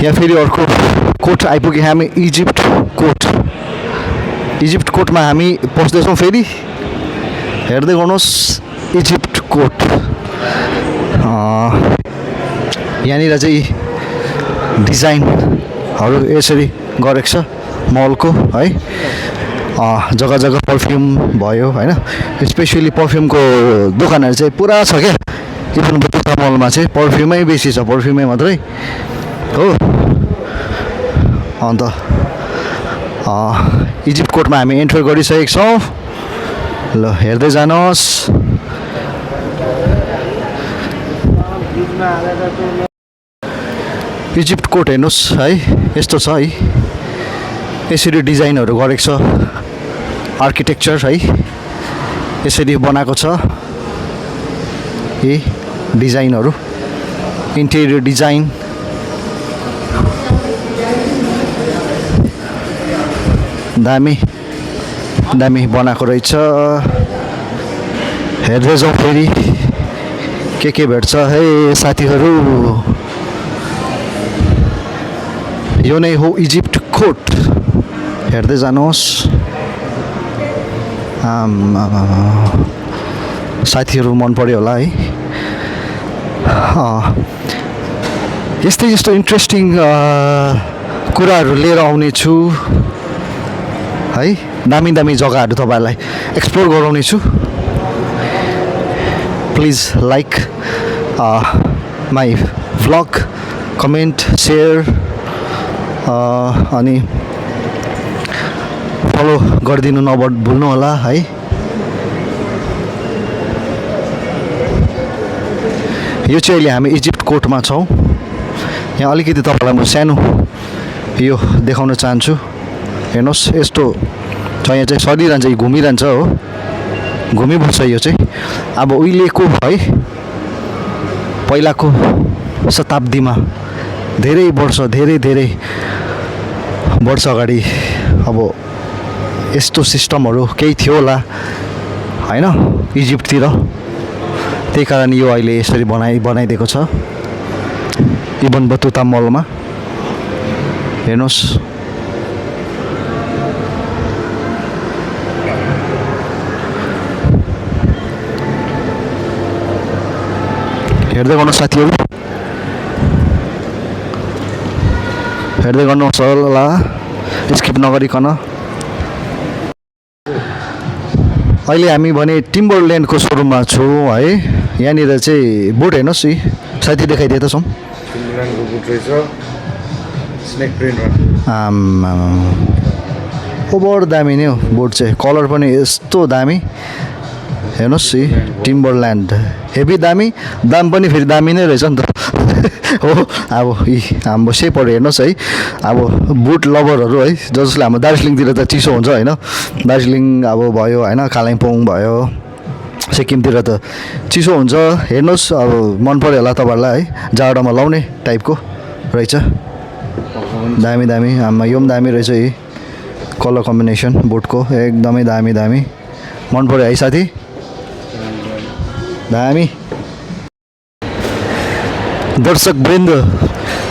यहाँ फेरि अर्को कोट आइपुग्यो हामी इजिप्ट कोटमा हामी पस्दैछौँ फेरि हेर्दै गर्नुहोस् इजिप्ट कोट यहाँनिर चाहिँ डिजाइनहरू यसरी गरेको छ मलको है जग्गा जग्गा पर्फ्युम भयो होइन स्पेसली पर्फ्युमको दोकानहरू चाहिँ पुरा छ क्या इभन बटुका मलमा चाहिँ पर्फ्युमै बेसी छ पर्फ्युमै मात्रै हो अन्त इजिप्ट कोटमा हामी एन्टर गरिसकेका छौँ ल हेर्दै जानुहोस् इजिप्ट कोट हेर्नुहोस् है यस्तो छ है यसरी डिजाइनहरू गरेको छ आर्किटेक्चर है यसरी बनाएको छ यी डिजाइनहरू इन्टेरियर डिजाइन दामी बनाएको रहेछ हेर्दै जाउँ फेरि के भेट्छ है साथीहरू यो नै हो इजिप्ट कोट हेर्दै जानुहोस् साथीहरू मन पर्यो होला है यस्तो इन्ट्रेस्टिङ कुराहरू लिएर आउने छु है दामी जग्गाहरू तपाईँहरूलाई एक्सप्लोर गराउने छु please like my vlog comment share अनि फलो गरिदिनु भुल्नु होला है यो चाहिँ अहिले हामी इजिप्ट कोटमा छौँ यहाँ अलिकति तपाईँलाई म सानो यो देखाउन चाहन्छु हेर्नुहोस् यस्तो छ यहाँ चाहिँ सरिरहन्छ यो घुमिरहन्छ हो घुमिबस्छ यो चाहिँ अब उहिलेको है पहिलाको शताब्दीमा धेरै वर्ष अगाडि अब यस्तो सिस्टमहरू केही थियो होला होइन इजिप्टतिर त्यही कारण यो अहिले यसरी बनाइदिएको छ इबन बतुता मलमा हेर्नुहोस् हेर्दै गर्नुहोस् साथीहरू हेर्दै गर्नुहोस् होला स्किप नगरिकन अहिले हामी भने टिम्बरल्यान्डको सोरुममा छौँ है यहाँनिर चाहिँ बोट हेर्नुहोस् यी साथी देखाइदिए त छौँ टिम्बरल्यान्डको बुट रहेछ स्नेक प्रिन्ट ओभर दामी नै हो बोट चाहिँ कलर पनि यस्तो दामी हेर्नुहोस् यी टिम्बरल्यान्ड हेभी दाम पनि फेरि दामी नै रहेछ नि त हो अब यी हाम्रो सेपहरू हेर्नुहोस् है अब बुट लभरहरू है जसले हाम्रो दार्जिलिङतिर त चिसो हुन्छ होइन दार्जिलिङ अब भयो होइन कालिम्पोङ भयो सिक्किमतिर त चिसो हुन्छ हेर्नुहोस् अब मन पऱ्यो होला तपाईँहरूलाई है जाडोमा लाउने टाइपको रहेछ दामी आमा यो पनि दामी रहेछ यी कलर कम्बिनेसन बुटको एकदमै दामी मन पऱ्यो है साथी दामी दर्शक वृन्द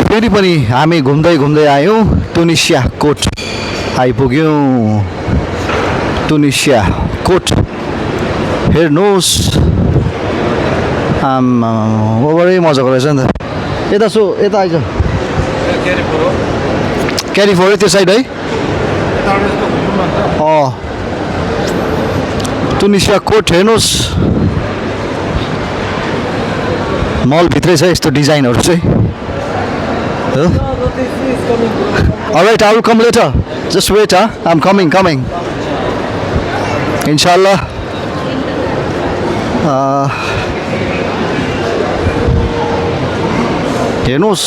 फेरि पनि हामी घुम्दै आयौँ टुनिसिया कोट आइपुग्यौँ टुनिसिया कोट हेर्नुहोस् ओभरै मजाको रहेछ नि त यता आइज क्यारी फोर त्यो साइड है टुनिसिया कोट हेर्नुहोस् मलभित्रै छ यस्तो डिजाइनहरू चाहिँ हो alright I will come later just wait I am coming इन्शाल्लाह हेर्नुहोस्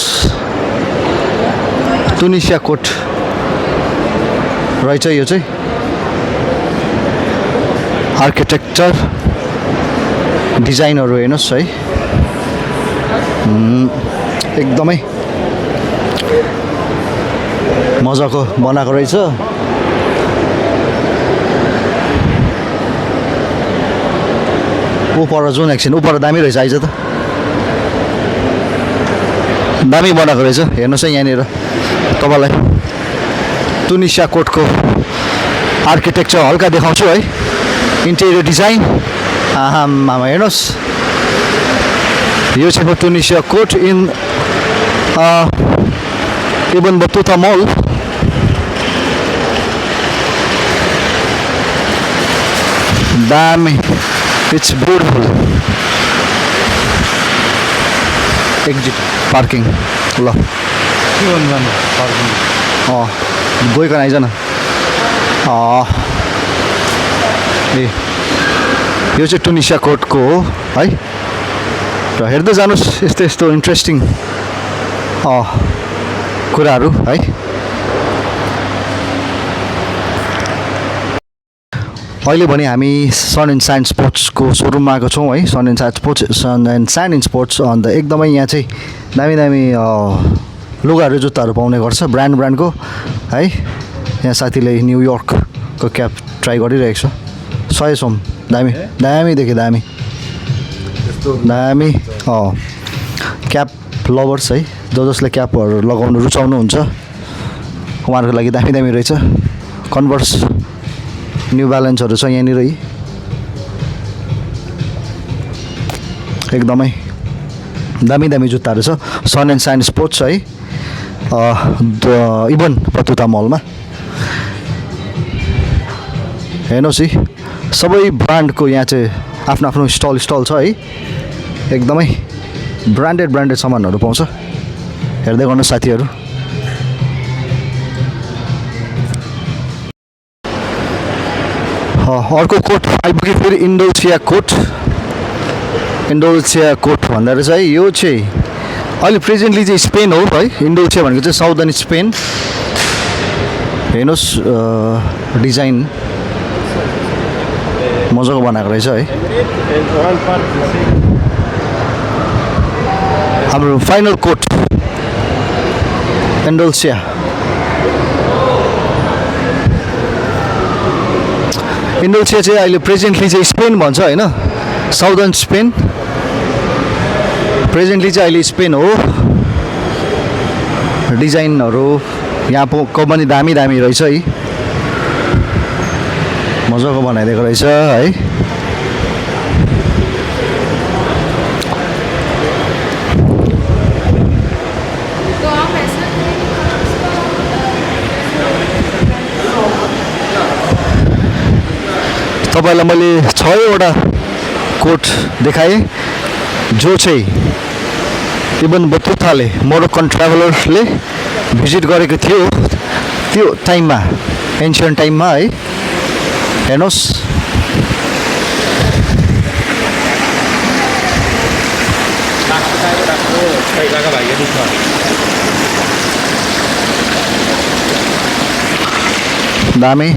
टुनिसिया कोट रहेछ यो चाहिँ आर्किटेक्चर डिजाइनहरू हेर्नुहोस् है एकदमै मजाको बनाएको रहेछ ऊ पर जुन एकछिन ऊ पर दामी रहेछ आइज त दामी बनाएको रहेछ हेर्नुहोस् है यहाँनिर तपाईँलाई टुनिसिया कोटको आर्किटेक्चर हल्का देखाउँछु है इन्टेरियर डिजाइन आमा हेर्नुहोस् यो चाहिँ टुनिसिया कोट इन इबन बतुता मल दामी इट्स ब्युटिफुल एक्जिट पार्किङ ल के गर्नु जानु पार्किङ गइकन आइज न ए यो चाहिँ टुनिसिया कोटको हो है र हेर्दै जानुहोस् यस्तो यस्तो इन्ट्रेस्टिङ कुराहरू है अहिले भने हामी सन एन्ड साइन्स स्पोर्ट्सको सोरुममा आएको छौँ है सन एन्ड साइन्स स्पोर्ट्स अन्त एकदमै यहाँ चाहिँ दामी दामी लुगाहरू जुत्ताहरू पाउने गर्छ ब्रान्डको है यहाँ साथीले न्युयोर्कको क्याप ट्राई गरिरहेको छ 100 सोम दामी दामीदेखि दामी दामी क्याप लभर्स है जसले क्यापहरू लगाउनु रुचाउनुहुन्छ उहाँहरूको लागि दामी दामी रहेछ कन्भर्स न्यू ब्यालेन्सहरू छ यहाँनिर एकदमै दामी दामी जुत्ताहरू छ सन एन्ड साइन्स स्पोर्ट्स है इभन बतुता मलमा हेर्नुहोस् है सबै ब्रान्डको यहाँ चाहिँ आफ्नो आफ्नो स्टल छ है एकदमै ब्रान्डेड सामानहरू पाउँछ हेर्दै गर्नुहोस् साथीहरू अर्को कोट आइपुग्यो फेरि इन्डोल्सिया कोट भन्दो रहेछ है यो चाहिँ अहिले प्रेजेन्टली चाहिँ स्पेन हो है इन्डोल्सिया भनेको चाहिँ साउदर्न स्पेन हेर्नुहोस् डिजाइन मजाको बनाएको रहेछ है हाम्रो फाइनल कोट इन्डोल्सिया चाहिँ अहिले प्रेजेन्टली चाहिँ स्पेन भन्छ होइन साउदर्न स्पेन प्रेजेन्टली चाहिँ अहिले स्पेन हो डिजाइनहरू यहाँको पनि दामी रहेछ है मजाको बनाइदिएको रहेछ है तपाईँलाई मैले 6वटा कोट देखाएँ जो चाहिँ इबन बतुताले मोरोक्कन ट्राभलर्सले भिजिट गरेको थियो त्यो टाइममा एन्सियन्ट टाइममा है हेर्नुहोस् दामी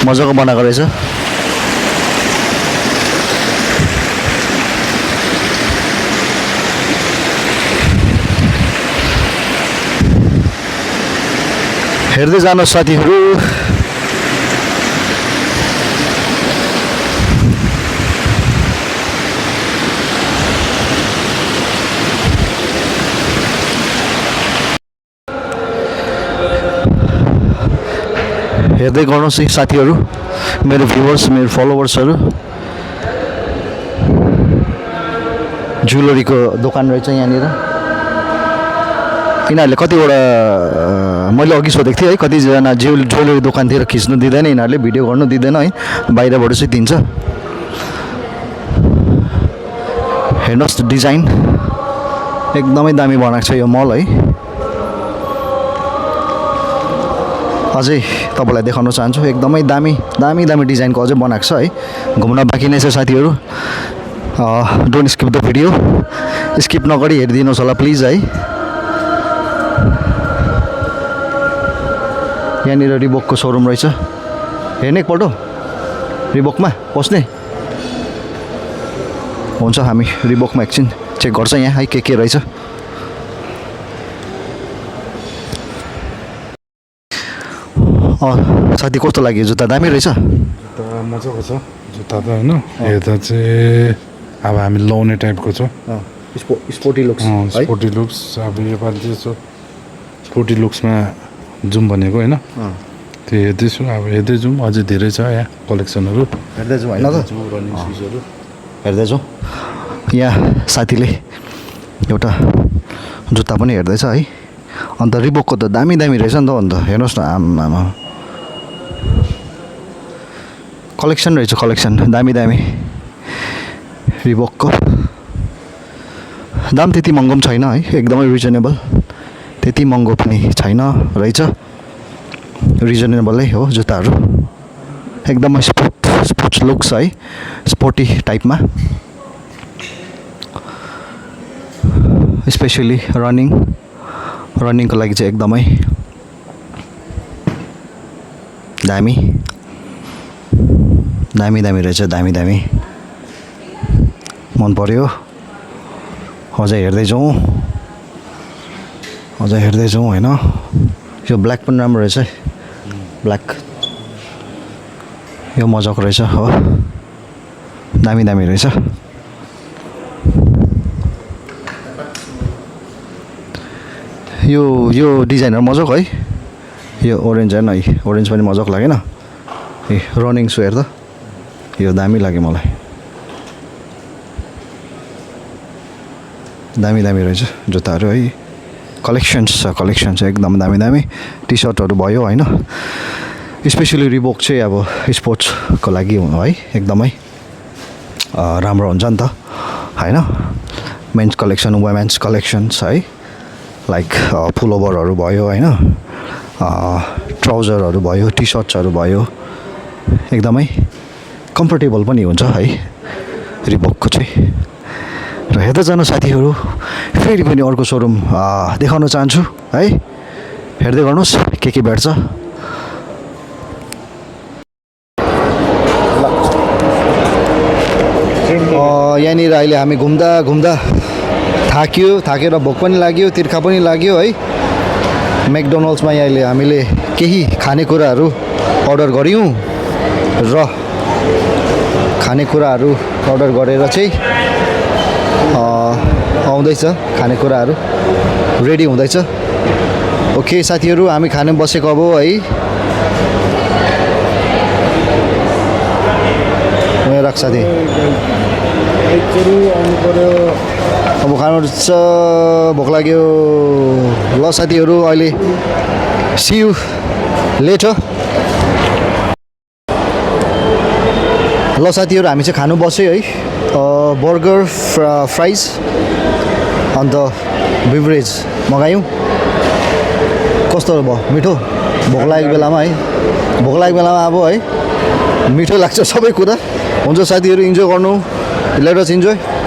मजाको बनाएको रहेछ हेर्दै जानुहोस् साथीहरू हेर्दै गर्नुहोस् है साथीहरू मेरो भ्युवर्स मेरो फलोवर्सहरू ज्वेलरीको दोकान रहेछ यहाँनिर यिनीहरूले कतिवटा मैले अघि सोधेको थिएँ है कतिजना ज्वेलरी दोकानतिर खिच्नु दिँदैन यिनीहरूले भिडियो गर्नु दिँदैन है बाहिरबाट चाहिँ दिन्छ हेर्नुहोस् डिजाइन एकदमै दामी बनाएको छ यो मल है अझै तपाईँलाई देखाउन चाहन्छु एकदमै दामी डिजाइनको अझै बनाएको छ है घुम्न बाँकी नै छ साथीहरू don't skip the video skip नगरी हेरिदिनुहोस् होला प्लिज है यहाँनिर रिबोकको सोरुम रहेछ हेर्ने एकपल्ट रिबोकमा पस्ने हुन्छ हामी रिबोकमा एकछिन चेक गर्छ यहाँ है के रहेछ साथी कस्तो लाग्यो जुत्ता दामी रहेछ जुत्ता मजाको छ जुत्ता त होइन यता चाहिँ अब हामी लाउने टाइपको छ स्पोर्टी लुक्स है स्पोर्टी लुक्स अब योपालि चाहिँ यसो स्पोर्टी लुक्समा जाउँ भनेको होइन त्यो हेर्दैछु अब हेर्दै जाउँ अझै धेरै छ यहाँ कलेक्सनहरू हेर्दै जाउँ होइन त रनिङ सुजहरू हेर्दै जाउँ यहाँ साथीले एउटा जुत्ता पनि हेर्दैछ है अन्त रिबोकको त दामी दामी रहेछ नि त अन्त हेर्नुहोस् न आमा कलेक्सन रहेछ कलेक्सन दामी दामी रिबोकको दाम त्यति महँगो पनि छैन है एकदमै रिजनेबल त्यति महँगो पनि छैन रहेछ रिजनेबलै हो जुत्ताहरू एकदमै स्पोर्ट्स लुक्स है स्पोर्टी टाइपमा स्पेसली रनिङको लागि चाहिँ एकदमै दामी दामी दामी रहेछ दामी दामी मन पर्यो अझै हेर्दै जाउँ होइन यो ब्ल्याक पनि राम्रो रहेछ है ब्ल्याक यो मजाको रहेछ हो दामी दामी रहेछ यो डिजाइनहरू मजाको है यो ओरेन्ज हेर्न है ओरेन्ज पनि मजाको लागेन ए रनिङ सु हेर्दा यो दामी लाग्यो मलाई दामी दामी रहेछ जुत्ताहरू है कलेक्सन्स एकदम दामी दामी टी सर्टहरू भयो होइन स्पेसली रिबोक चाहिँ अब स्पोर्ट्सको लागि है एकदमै राम्रो हुन्छ नि त होइन मेन्स कलेक्सन वुमेन्स कलेक्सन्स है लाइक पुलोभरहरू भयो होइन ट्राउजरहरू भयो टी सर्ट्सहरू भयो एकदमै कम्फर्टेबल पनि हुन्छ है रिबोकको चाहिँ र हेर्दै जानु साथीहरू फेरि पनि अर्को सोरुम देखाउन चाहन्छु है हेर्दै गर्नुहोस् के भेट्छ यहाँनिर अहिले हामी घुम्दा थाकेर भोक पनि लाग्यो तिर्खा पनि लाग्यो है म्याकडोनल्ड्समा अहिले हामीले केही खानेकुराहरू अर्डर गऱ्यौँ र खानेकुराहरू अर्डर गरेर चाहिँ आउँदैछ खानेकुराहरू रेडी हुँदैछ ओके साथीहरू हामी खान बसेको अब है मेरो राख साथी अब खानु छ भोक लाग्यो ल साथीहरू अहिले सी यू लेटर ल साथीहरू हामी चाहिँ खानु बस्यो है बर्गर फ्राइज अन्त बिभरेज मगायौँ कस्तो भयो मिठो भोक लागेको बेलामा अब है मिठो लाग्छ सबै कुरा हुन्छ साथीहरू इन्जोय गर्नु लेट अस इन्जोय